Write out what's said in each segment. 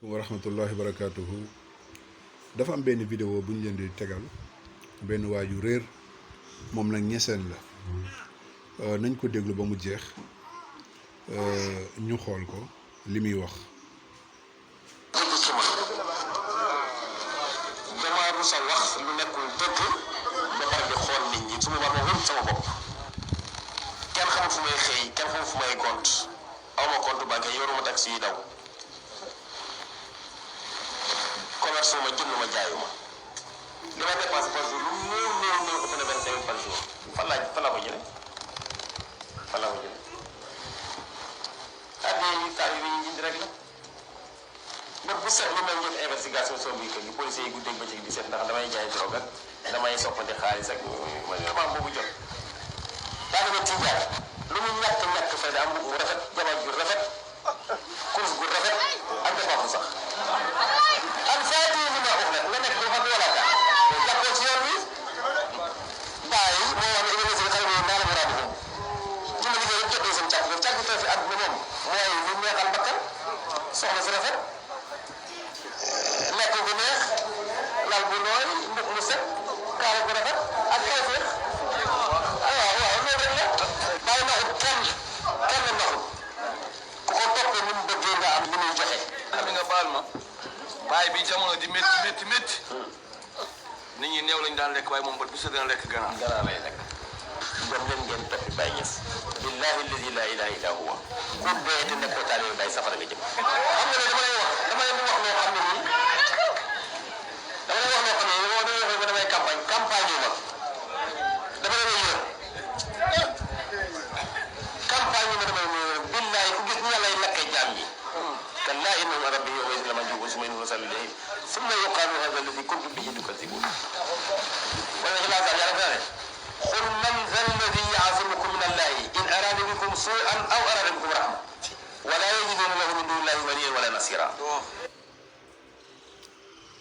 wa rahmatullahi wa barakatuhu dafa am benn vidéo bu ñu leen di tegal benn waaju réer moom nag ñeseen la nañ ko déglu ba mu jeex ñu xool ko li muy wax. dama rusa wax lu nekkul dëgg ba pare di xool nit ñi su ma ba ma wër sama bopp kenn xamul fu may xëy kenn xamul fu may compte aw ma compte banque yoruma taxi yi daw commerce ma jënd ma jaayuma li ma dépense par jour lu néew ëpp na 25 par jour fan laa ko jële yi taal yi ñu indi rek la bët bu set lu mel ngeen investigation soo buy kër gi policiers yi guddeeg bëccëg di seet ndax damay jaay drogue ak damay soppandi xaalis ak man boobu jot daanaka tiijaar lu mu ñàkk fay da am mu rafet jabar ju rafet course gu rafet ak defaatu sax am faati yi ma wax nag nga nekk du xam wala ka jàppoo ci yoon wi bàyyi moo wax ne université xale bi naa la mu raadu ko ci ma liggéey rek jotee seen càkk tey fi àdduna moom mooy lu neexal bakkan soxna si rafet lekk bu neex lal bu nooy mbub mu set kaala bu rafet ak tawfeex waaw loolu rek la bàyyi naxut kenn naxut ku ko toppee ni mu bëggee nga am li muy joxe. xam nga baal ma bàyyi bi jamono di métti nit ñi néew lañu daan lekk waaye moom bët bu set dana lekk ganaar lay lekk dem leen ngeen toppi Baye Niass billahi alladi la ilaha illa huwa ku dee te nekkoo taalibe Baye safara nga jëm xam nga ne dama leen di wax loo xam ne nii damay campagne yu ma dama leen yër campagne yu ma damay billahi ku gis ni yàlla yi lakkee jaam yi kalla innahu rabbi yawma idhin lamanjuubun summa innahu rasulun ilayhi summa yuqaalu hadha alladi kuntum bihi tukazzibuun wala ci laasaar yàlla dafa ne qul man dha alladi ya'simukum min allahi in arada bikum su'an aw arada bikum rahma wala yajiduna lahu min dunillahi waliyyan wala nasira.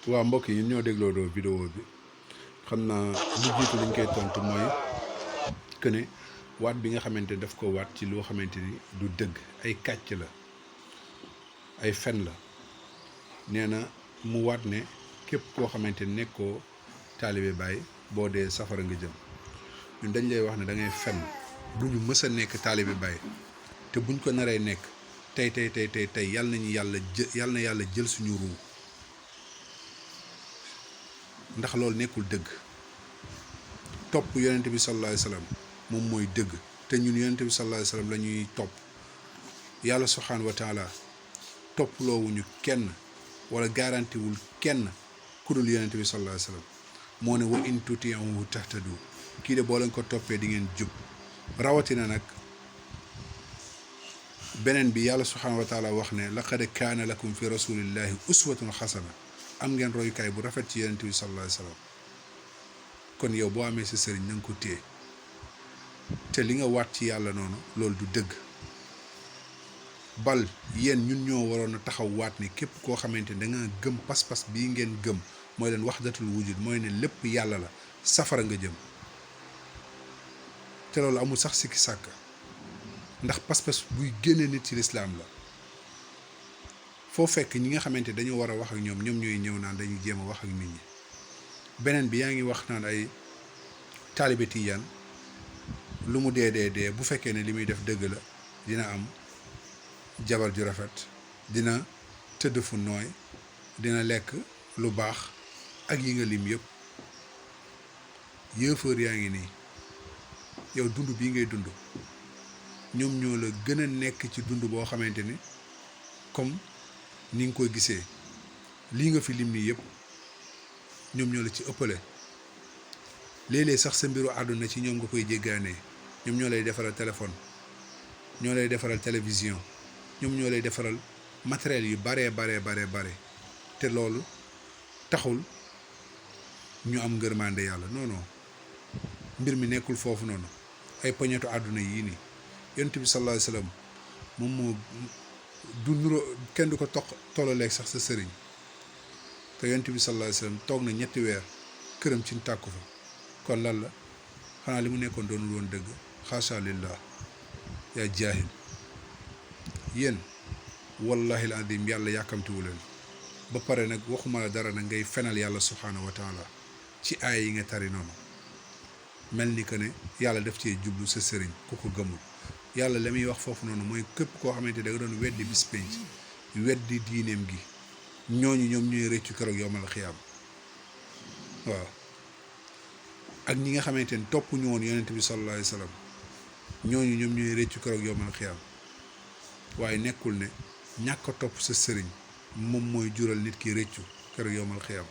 waaw mbokk yi ñoo dégloo doo vidéo bi xam naa lu jiitu liñ koy tontu mooy que ne waat bi nga xamante ne daf ko waat ci loo xamante ni du dëgg ay kàcc la ay fen la nee na mu waat ne képp koo xamante ni nekkoo taalibe Baay boo dee safara nga jëm ñun dañ lay wax ne da ngay fen bu ñu mës a nekk taalibe Baay te buñ ko naree nekk tey yàlla na yàlla jël suñu ruu ndax loolu nekkul dëgg topp yonent bi sallallahu alayhi wasallam moom mooy dëgg te ñun yonent bi sallallahu alayhi wasallam la ñuy topp yàlla subhanahu wa taala topploowuñu kenn wala garantiwul kenn ku dul yonent bi sallallahu alayhi wasallam moo ne wa in tuti'uhu tahtadu kii de boo leen ko toppee di ngeen jub rawatina nag beneen bi yàlla subhanahu wa taala wax ne laqad kaana lakum fi rasulillahi uswatun xasana am ngeen royukaay bu rafet ci yonent bi sallallahu alayhi wasallam kon yow boo amee sa sëriñ na nga ko téye te li nga waat ci yàlla noonu loolu du dëgg bal yéen ñun ñoo waroon a taxaw waat ni képp koo xamante ne da nga gëm pas-pas bii ngeen gëm mooy leen wahdatul wujud mooy ne lépp yàlla la safara nga jëm te loolu amul sax sikki sàkk ndax pas-pas buy génne nit ci lislaam la foo fekk ñi nga xamante dañoo war a wax ak ñoom ñooy ñëw naan dañuy jéem a wax ak nit ñi beneen bi yaa ngi wax naan ay taalibe tijaan lu mu dee bu fekkee ne li muy def dëgg la dina am jabar ju rafet dina tëdd fu nooy dina lekk lu baax ak yi nga lim yëpp yëfër yaa ngi nii yow dund bii ngay dund ñoom ñoo la gën a nekk ci dund boo xamante ni comme ni nga koy gisee lii nga fi lim nii yëpp ñoom ñoo la ci ëppale léeg-léeg sax sa mbiru àdduna ci ñoom nga koy jéggaanee ñoom ñoo lay defaral téléphone ñoo lay defaral télévision ñoom ñoo lay defaral matériel yu bare te loolu taxul ñu am ngërmande yàlla non mbir mi nekkul foofu noonu ay poñetu àdduna yii nii yonent bi sallallahu alayhi wasallam moom moo du nuro kenn du ko tollaleeg sax sa sëriñ te yonent bi sallallahu alayhi wasallam toog na 3 weer këram ci tàkku fa kon lan la xanaa li mu nekkoon doonul woon dëgg xaasa lillah yaa jaahil yéen wallahi al azim yàlla yàkkamtiwu leen ba pare nag waxuma la dara nag ngay fenal yàlla subhaanahu wa taala ci aaya yi nga tari noonu mel ni que ne yàlla def cee jublu sa sëriñ ku ko gëmul yàlla la muy wax foofu noonu mooy képp koo xamante da nga doon weddi bis penc weddi diineem gi ñooñu ñoom ñooy rëccu keroog yowmal xiyaam waaw ak ñi nga xamante ni topp ñu woon yonent bi sallallahu alayhi wa sallam ñooñu ñoom ñooy rëccu keroog yowmal xiyaam waaye nekkul ne ñàkk a topp sa sëriñ moom mooy jural nit ki rëccu keroog yowmal xiyaam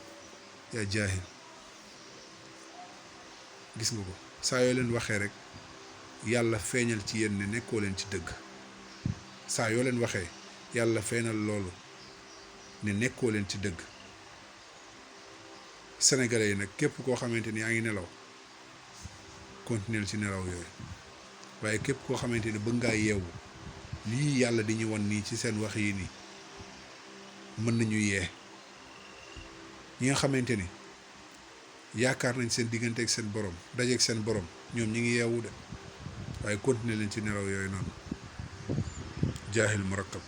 yaa jaahil gis nga ko saa yoo leen waxee rek yàlla feeñal ci yéen ne nekkoo leen ci dëgg saa yoo leen waxee yàlla feeñal loolu ne nekkoo leen ci dëgg sénégalais yi nag képp koo xamante ni yaa ngi nelaw continuer ci nelaw yooyu waaye képp koo xamante ni bëgg ngaa yeewu lii yàlla di ñu wan nii ci seen wax yi nii mën nañu yee ñi nga xamante ni yaakaar nañ seen diggante ak seen borom dajeeg seen borom ñoom ñi ngi yeewu de waaye continuer leen ci nelaw yooyu noonu jaahil murakkab